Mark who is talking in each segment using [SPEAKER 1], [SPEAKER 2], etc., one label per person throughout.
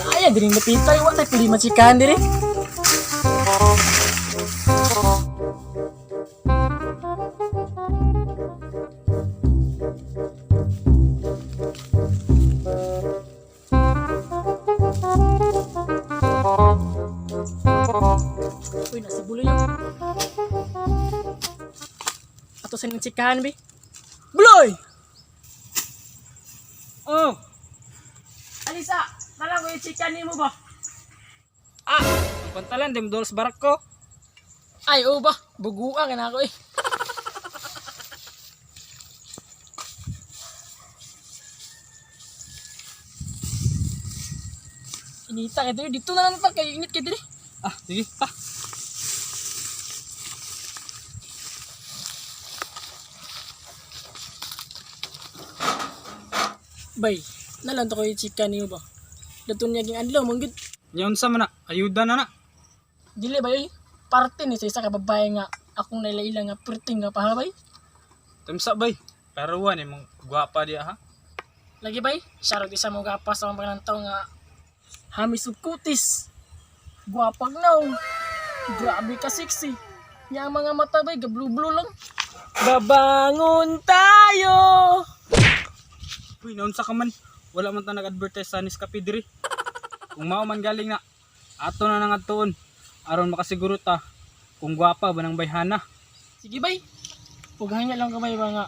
[SPEAKER 1] Kaya diri napitay, wa tay pili machikahan diri. Uy, nasa bulo yun. Ato sa nang chikahan, bi. Buloy!
[SPEAKER 2] Oh,
[SPEAKER 1] Alisa, nalang ko yung chikahan nimo ba?
[SPEAKER 2] Ah, ang pantalan dem dols barak ko.
[SPEAKER 1] Ay, oo ba? Buguan ka na ako eh. Inita ka diri. Dito na lang ta. Kay init ka diri.
[SPEAKER 2] Ah, sige, ta.
[SPEAKER 1] Bay, nalang to ko yung chika niyo ba? Dato niya ging adlaw, manggit.
[SPEAKER 2] Nya unsa man na? Ayuda na na.
[SPEAKER 1] Dili ba eh? Parte ni sa isa ka babae nga akong nailaila nga perting nga pahabay.
[SPEAKER 2] Tamsa bay. Pero wa ni mong gwapa diya ha.
[SPEAKER 1] Lagi bay, shoutout isa mo gapa sa mga panantaw nga hamis ug kutis. Gwapag naw. Grabe ka sexy. Nya ang mga mata bay, gablu-blu lang. Babangon tayo!
[SPEAKER 2] Uy, naunsa ka man? Wala man ta nag-advertise sa Nescafe diri. Kung mao man galing na, ato na nang adtuon aron makasiguro ta kung gwapa ba nang bayhana.
[SPEAKER 1] Sige bay, pughan lang ka bay ba nga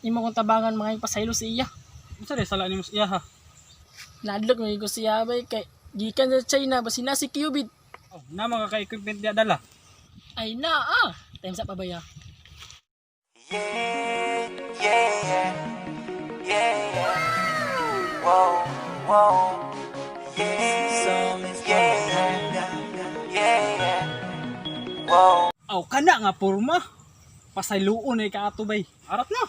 [SPEAKER 1] imo kong tabangan mga pasaylo sa iya.
[SPEAKER 2] Unsa day sala nimo sa iya ha?
[SPEAKER 1] Nadlok may ko siya bay kay gikan sa China basin na si Cubid.
[SPEAKER 2] Oh, na mga ka-equipment diya dala.
[SPEAKER 1] Ay na ah, time sa pabaya.
[SPEAKER 3] Yeah. Whoa, whoa. Yeah. Whoa.
[SPEAKER 2] Aw, kana nga porma. Pasayloon ay kaato bay. Arat na.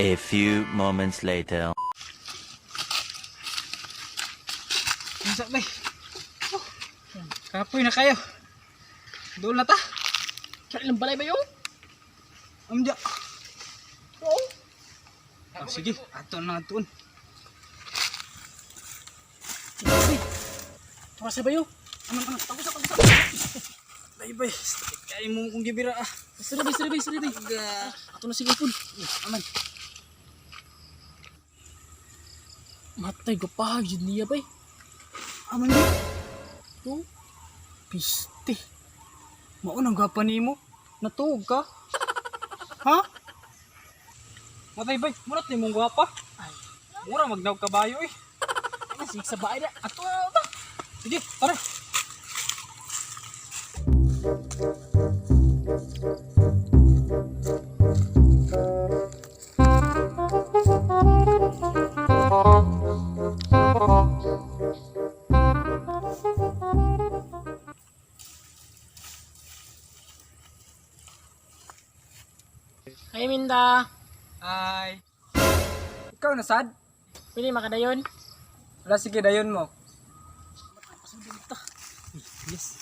[SPEAKER 3] A few moments later.
[SPEAKER 2] Unsa bay? Oh, kapoy na kayo. Doon na ta.
[SPEAKER 1] Kaya ilang balay ba yun?
[SPEAKER 2] Amja.
[SPEAKER 1] Oo.
[SPEAKER 2] Oh, sige, ato na adtuon.
[SPEAKER 1] Tuwa sa bayo.
[SPEAKER 2] Aman, aman, tapos tapos. Bay bay, sakit kayo mo kung gibira ah.
[SPEAKER 1] Sorry bay, sorry bay, sorry bay. Ato na sige pud.
[SPEAKER 2] Aman.
[SPEAKER 1] Matay gapahag jud niya bay.
[SPEAKER 2] Aman di.
[SPEAKER 1] Oh. Piste.
[SPEAKER 2] Mao nang gwapa nimo. Natuog ka. Ha? Matay bay, murat ni mong gwapa.
[SPEAKER 1] Ay,
[SPEAKER 2] Mura magnaw kabayo eh.
[SPEAKER 1] ay sige sa bahay na. Ato na ba?
[SPEAKER 2] Sige, tara.
[SPEAKER 1] Hi Minda.
[SPEAKER 2] Hi. Ikaw na sad?
[SPEAKER 1] Pili makadayon.
[SPEAKER 2] Wala, sige dayon mo. Yes.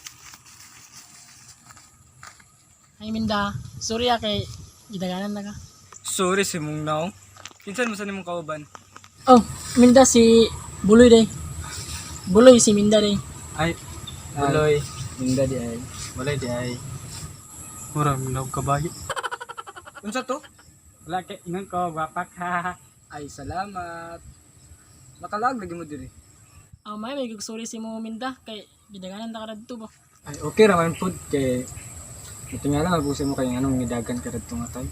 [SPEAKER 1] Hi Minda. Sorry ah kay gidaganan na ka.
[SPEAKER 2] Sorry si mong naong. Kinsan mo sa nimong kauban?
[SPEAKER 1] Oh, Minda si Buloy day. Buloy si Minda day.
[SPEAKER 2] Ay, Buloy. Minda di ay. Buloy di ay. Mura magnaw kabayo.
[SPEAKER 4] Unsa to?
[SPEAKER 2] Wala kay ingon ko, gwapa ka.
[SPEAKER 4] Ay, salamat. Nakalaag lagi mo diri.
[SPEAKER 1] Oh, may sorry si mo Minda kay gidaganan na ka radto ba.
[SPEAKER 4] Ay, okay ra man pud kay Matingala mabusin mo kay anong nidagan ka radto nga tay.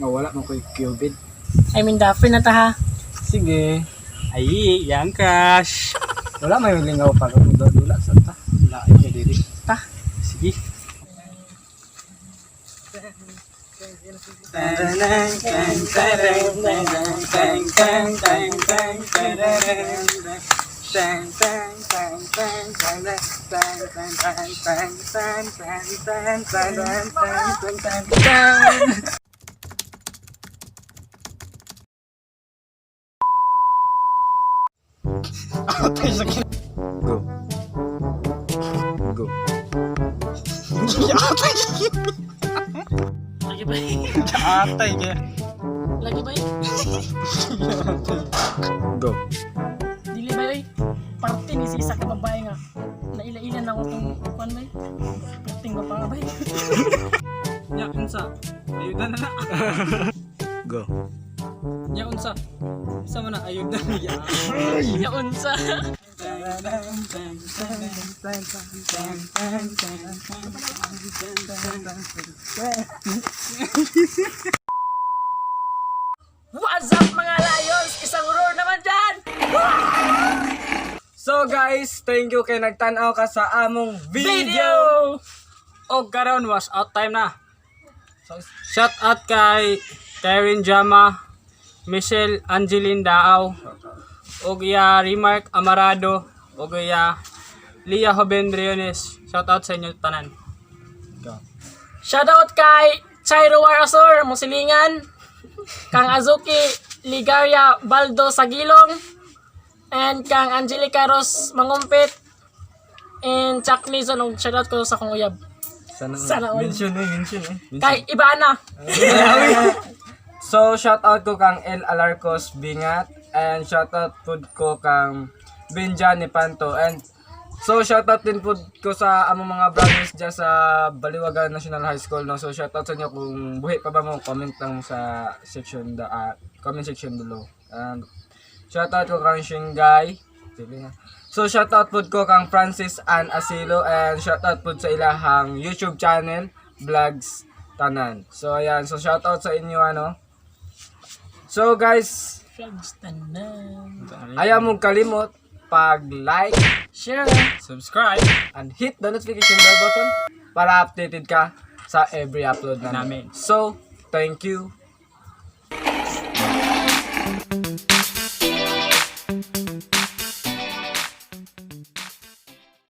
[SPEAKER 4] Nga wala man koy COVID.
[SPEAKER 1] Ay Minda, free na ta ha.
[SPEAKER 2] Sige. Ay, yang cash.
[SPEAKER 4] Wala may lingaw pa ron dula sa ta.
[SPEAKER 2] Lain ka diri.
[SPEAKER 1] Ta.
[SPEAKER 2] Sige.
[SPEAKER 4] Go. Go.
[SPEAKER 1] Lagi ba?
[SPEAKER 2] Atay kaya.
[SPEAKER 1] Lagi ba?
[SPEAKER 4] Go.
[SPEAKER 1] Dili ba oy? Parte ni si isa ka babae nga. Naila-ila na ako tong kuan bay. Perting ba pa bay?
[SPEAKER 2] Nya unsa? Ayuda na na.
[SPEAKER 4] Go.
[SPEAKER 2] Nya unsa? Isa man na ayuda na.
[SPEAKER 1] Ya unsa. What's up, mga Lions? Isang roar naman dyan!
[SPEAKER 4] So guys, thank you kay nagtan-aw ka sa among video.
[SPEAKER 1] Video!
[SPEAKER 2] Og karon was out time na. Shout out kay Karen Jama, Michelle Angeline Daaw, og iya Remark Amarado, og iya Lia Joven Briones. Shout out sa inyo tanan.
[SPEAKER 1] Shoutout kay Chairo Warasor, Musilingan, kang Azuki Ligaria Baldo Sagilong, and kang Angelica Ros Mangumpit, and Chuck Nizon, og shoutout ko sa akong uyab.
[SPEAKER 4] Sana,
[SPEAKER 1] Sana all.
[SPEAKER 4] Mention eh, mention eh.
[SPEAKER 1] Kay Ibana.
[SPEAKER 4] So shout out ko kang El Alarcos Bingat and shout out pud ko kang Benjan Panto and so shout out din pud ko sa among mga brothers dyan sa Baliwagan National High School, no. So shout out sa inyo. Kung buhi pa ba mo, comment lang sa section the comment section below. And shout out ko kang Shingay. Sige na. So shout out pud ko kang Francis Ann Asilo and shout out pud sa ilahang YouTube channel Vlogs Tanan. So ayan, so shout out sa inyo ano. So guys,
[SPEAKER 1] Vlogs tanan.
[SPEAKER 4] ayaw mong kalimot pag like
[SPEAKER 1] Share.
[SPEAKER 2] Subscribe
[SPEAKER 4] and hit the notification bell button para updated ka sa every upload namin.
[SPEAKER 2] Namin.
[SPEAKER 4] So, thank you.